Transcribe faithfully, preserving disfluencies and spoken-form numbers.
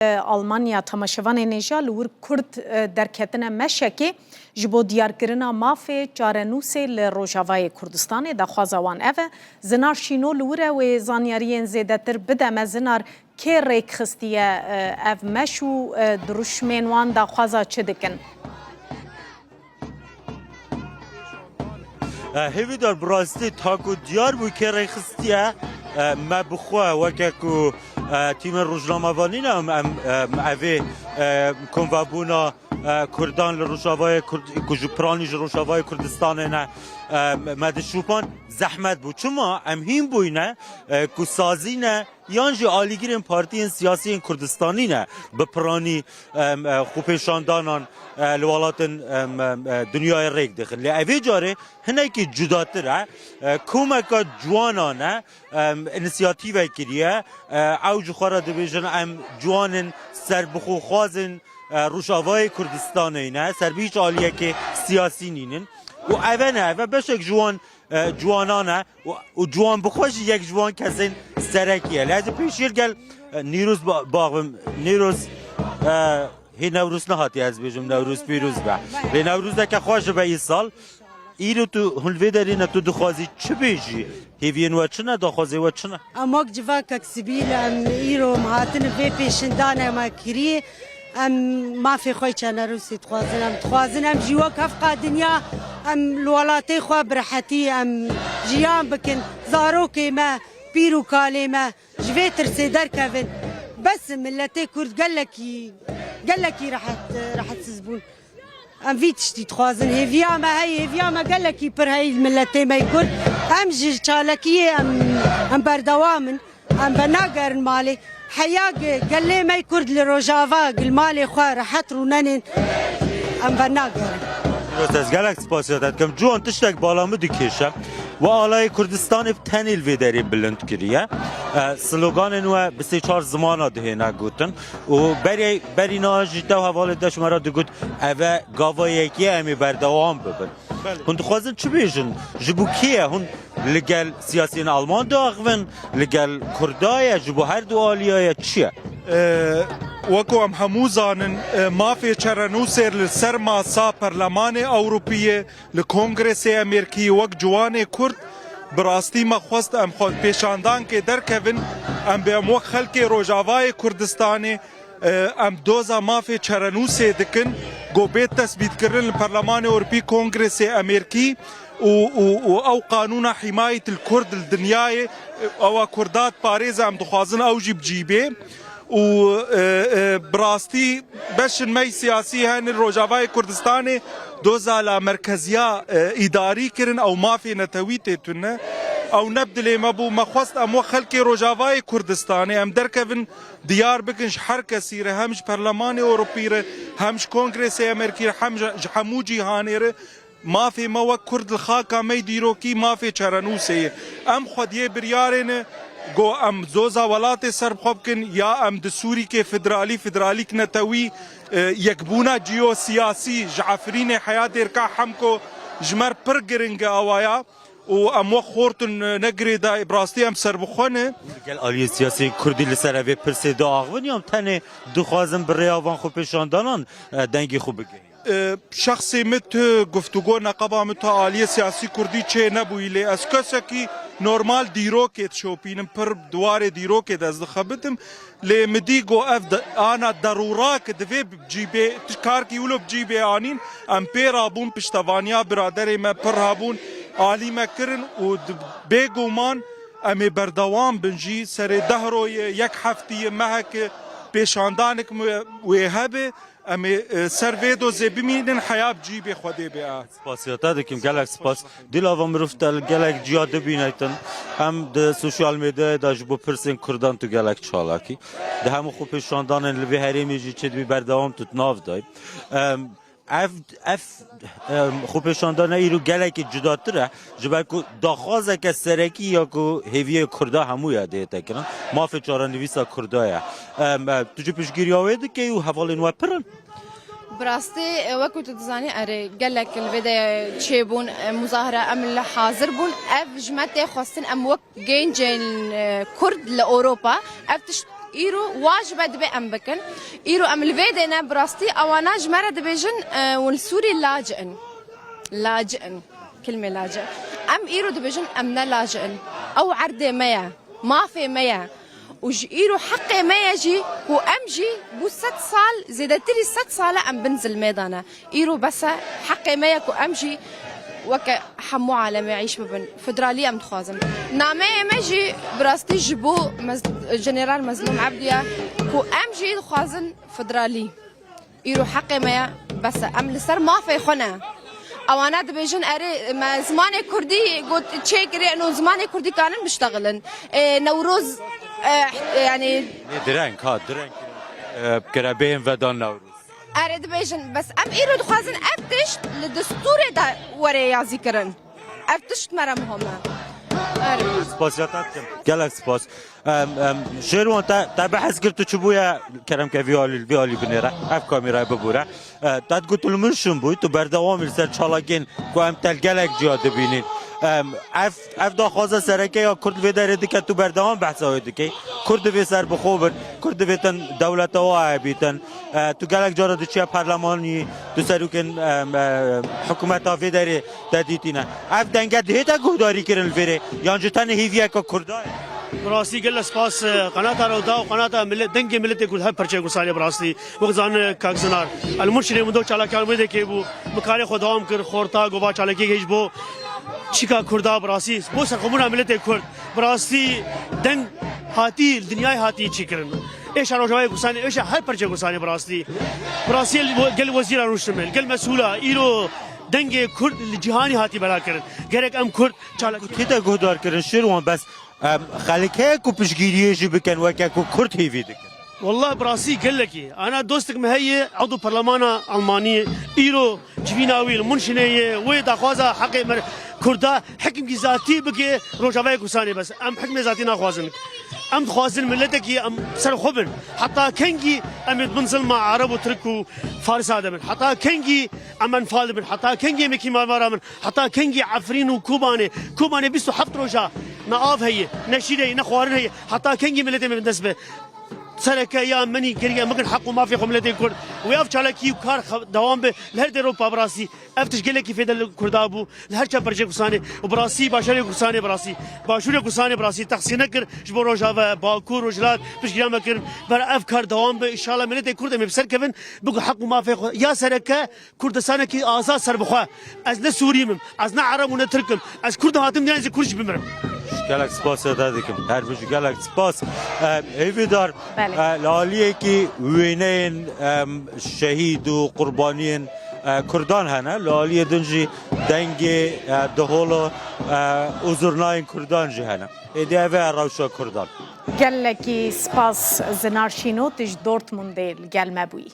Almanya temaşevanên hêja li wir Kurd, e, derketine meşekê ji bo diyarkirina mafê çarenûsê li Rojavayê Kurdistanê. Daxwaza wan ev e. Zinar Şîno li wir e, wê zanyariyên zêdetir bide me. Zinar, kê rêk xistiye, e, ev meş û, e, dirûşmên wan daxwaza çi dikin? E, hêvîdar, bi rastî tak û diyar bû kê rêxistiye. E, me bi xwe weke ku, e, tîmên rojnamevanî ne, em, em, em, evê, e, konvebûna, e, Kurdan li Rojavayê Kurd-, ku ji piranî ji Rojavayê Kurdistanê ne, e, me dişûpan zehmet bû. Çima? Em hîn bûyne, e, ku sazî ne, yan jî alîgirên partiyên siyasiyên Kurdistanî ne bi piranî, em, e, xwepêşandanan, e, li welatên, em, em, e, dinyayê rêk dixin. Lê evê carê hinekî cudatir e. E, komeka ciwanan e, em, înisiyatîve kiriye. E, ew ji xwe re dibêjin, em ciwanên serbixwexwazên, e, Rojavayê Kurdistanê ne, ser bi hîç aliyekê siyasî nînin. Û eve ne, eve beşek ji wan e, ciwanan e û, û ciwan bi xwe jî yek ji wan kesên serekî ye. Lê ez ê pêşiyê gel, e, Nîrûz ba-, baxivim. Nîrûz, e, hê Newrûz nehatiye, ez bêjim Newrûz pîroz be. Lê Newrûzeke xweş be îsal. Îro tu hûn li vê derê ne, tu dixwazî çi bêjî? Hêviyên we çi ne? Daxwazê we çi ne? Em wek civakek sivîl, em îro em hatin vê pêşindane me kirî. Em mafê xwe çarenûsê dixwazin. Em dixwazin em jî wek hevqa dinya em li welatê xwe bi rehetî em jiyan bikin. Zarokê me, pîr û kalê me ji vê tirsê derkevin. Bes miletê Kurd gelekî, gelekî rehet, rehetsiz bûn. Em vî tiştî dixwazin. Hêviya me heye, hêviya me gelekî pir heye li miletê me yê Kurd. Em ji çalakiyê em, em berdewam in. Em venagerin malê. Heya ge-, gelê me yê Kurd li Rojava, li malê xwe rehet rûnenên. Em venagerin. Pîroz, ez gelek spasiya te dikim. Ciwan, tiştek bala min dikêşe. We alayê Kurdistanê tenê li vê derê bilind kiriye. E, sloganên we bi sê çar zimana dihêne gotin. Û berê, berî niha jî te û hevalê te ji me re digot, eve gava yekê ye, em ê berdewam bibin. Belê. Hûn dixwazin çi bêjin? Ji bo kê ye? Hûn li gel siyasiyên Alman diaxivin? Li gel Kurda ye? Ji bo her du aliya ye? Çi ye? Ee, wekû em hemû zanin, e, mafê çerenûsê li ser masa Perlemanê Ewropî ye, li Kongresê Amerîkî wek ciwanê Kurd, bi rastî me xwest em xwe pêşandankê derkevin, em bê em wek xelkê Rojavayê Kurdistanê, e, em doza mafê çerenûsê dikin, ku bê tesbîtkirin li Perlemanê Ewropî, Kongresê Amerîkî û, û, û ew qanûna hîmayet li Kurd li dinyayê, e, ewa Kurda diparêze, em dixwazin ew jî bi cî bê. Û, e, e, bi rastî beşên me yê siyasî hene li Rojavayê Kurdistanê doza lamerkeziya, e, îdarî kirin, ew mafê netewî tê tune. Ew ne bi dilê me bû, me xwest em wek xelkê Rojavayê Kurdistanê em derkevin, diyar bikin ji her kesî re, hem ji Perlemanê Ewropî re, hem ji Kongresê Amerîkî re, hem ji, ji hemû cîhanê re. Mafê me wek Kurd li xaka me yê dîrokî mafê çerenûsê ye. Em xwediyê biryarê ne, go em zoza welatê ser bi xwe bikin, ya em di Sûrîkê federalî, federalîk netewî, e, yekbûna ciyosiyasî ji Efrînê heya Dêrka Hemko ji me re pir giring e awaya. Û em wek xortin, e, ne girêdayî, bi rastî em serbixwe ne. Gel aliyê siyasî Kurdî li ser evê pirsê diaxivin, yan tenê dixwazin bi rêya van xwepêşandanan, e, dengê xwe bigihînin? E, şexsê min tu guftûgo neqeba min tu aliyê siyasî Kurdî çê nebûyî, lê ez kesekî normal dîrokê dişopînim, pir di warê dîrokê de ez dixebitim. Lê min dî ku ev de, ana derûra ki divê bi cî bê, karkî wilo bi cî bê anîn, em pê rabûn, piştevaniya biraderê me pir hebûn, alî me kirin û di, bêguman em ê berdewam bin jî, serê deh royê, yek heftiyê, meheke pêşandanik wê, wê hebe, em ê, e, ser vê dozê bimînin, heya bi cî bê Xwedê bê a. Spasiya te dikim, gelek spas. Dilava mirov te li gelek ciya dibînetin. Hem di sosyal medyayê de ji bo pirsên Kurdan tu gelek çalakî. Di hemû xwepêşandanên li vê herêmê jî çêdibî berdewam tu di nav de yî. Em, ev, ev, em, xwepêşandane îro gelekî cudatir e. Ji ber ku daxwazeke serekî ya ku hêviyê Kurda hemû ya dihête kirin. Mafê çarenivîsa Kurda ye. Em, e, tu jî piştgiriya wê dikey û hevalên we pir in? Bi rastî, e, wekî tu dizanî, erê, gelek li vê de çêbûn, e, muzahara em li hazir bûn. Ev ji me tê xwestin, em wek gencên, e, Kurd li Ewropa, ev tişt Îro wa ji me dibe em bikin. Îro em li vê dê ne, bi rastî ewana ji me re dibêjin, e, hûn li Sûrî lac in. Lac in. Kilmê lac in. Em îro dibêjin em ne lac in. Ew erdê me ye. Mafê me ye. Û ji îro heqê me ye jî ku em jî bû sed sal, zêdetirî sed sal e em bin zilmê de ne. Îro bes e, heqê me ye ku em jî weke hemû alemê îş bibin. Federalî em dixwazin. Nameyê me jî bi rastî ji bo Mez-, Jeneral Mezlûm Ebdî ye ku em jî dixwazin federalî. Îro heqê me ye, bes e. Em li ser mafê xwe ne. Ewana dibêjin, erê, me zimanê kurdî got çêkirî, eno zimanê kurdî kanin biştexilin. Ê, Newroz, e, yanî Nê direng, ha, direng, e, kirebeyên vedan Newroz. Erê dibêjin, bes em îro dixwazin ev tişt li destûrê de were yazî kirin. Ev tişt me re muhim e. Erê. Spasiya te dikim. Gelek spas. Em, em, Şêrwan, te, te behs kir, tu çi bûye, kerem ke vî alî, vî alî binêre, ev kamîrayê bibûre. E, te digot li Münşin bûyî, tu berdewamî li ser çalakên ku em te li gelek ciya dibînîn. Em, ev, ev daxwaza sereke ya Kurd vê derê dike, tu berdewam behsa wê dikey. Kurd divê serbixwe bin, Kurd divêtin dewleta wa hebîtin. E, tu gelek cara diçiye perlemanî, tu serokên, em, e, hikûmeta vê derê te dîtîne. Ev denge dihête guhdarî kirin li vêrê, yan ji tenê hêviyeke Kurda ye? Bi rastî gelek spas, e, qenata Rewda û qenata millet, dengê milletê Kurd her perçe Kurdistanê bi rastî. Wek zanî kak Zinar. El Murşidê min do çalakiyên wê dekê bû. Min karê xwe dewam kir, xorta, gova çalakiyê hêj bo. Çika Kurda bi rastî, bo serxwebûna milletê Kurd. Bi rastî deng hatî, li dinyayê hatî çêkirin. Êşa Rojavayê Kurdistanê, êşa her perçe Kurdistanê bi rastî. Bi rastî gel wezîra rûştin me, gel mesûla, îro dengê Kurd li cîhanî hatî bela kirin. Gerek em Kurd çalak Tê de guhdar kirin, Şêrwan, bes, em, xelk heye ku piştgiriyê jî bikin weke ku Kurd hêvî dikin. Wallah bi rastî gelekî. Ana dostek me heye, ew do parlemana Almanî, îro civîna wî li Munşinê ye, wê daxwaza heqê me Kurda hikmkî zatî bike Rojavayê Kurdistanê bes. Em hikmê zatî naxwazin. Em dixwazin miletekî em ser xwe bin. Heta kengî em ê di bin zilma Ereb û Tirk û Farisa de bin? Heta kengî em enfal dibin? Heta kengî em ê kîmavara bin? Heta kengî Efrîn û Kobanê? Kobanê bîst û heft roja ne av heye, ne şîr heye, ne xwarin heye. Heta kengî miletê me bi dest be? Sereke ya minî geriye bikin heq û mafê xwe miletê Kurd. Wê ev çalakî û kar xe-, dewam be li her dê Ewropa bi rastî. Ev tişt gelekî fêde li Kurda bû, li her çar perçê Kurdistanê û bi rastî başarê Kurdistanê bi rastî, başûrê Kurdistanê bi rastî texsîr nekir, ji bo Rojava, Bakur, Rojhilat piştgiriya me kirin. Ber ev kar dewam be, înşallah miletê Kurd em ê bi ser kevin, biku heq û mafê xwe ya sereke Kurdistanekî azad serbixwe. Ez ne Sûrî bim, ez ne Ereb û ne Tirk im, ez Kurd hatim diyan, ez ê Kurd jî bimirim. Gelek spas te dikim. Her bijî, gelek spas. Em, hêvîdar, Belê. e, li aliyekî wêneyên, em, şehîd û qurbaniyên, e, Kurdan hene. Li aliyê din jî dengê, e, diholo, e, û zurnayên Kurdan jî hene. Êdî ev e rewşa Kurdan. Gelekî spas Zinar Şîno, tu ji Dortmundê li gel me bûyî.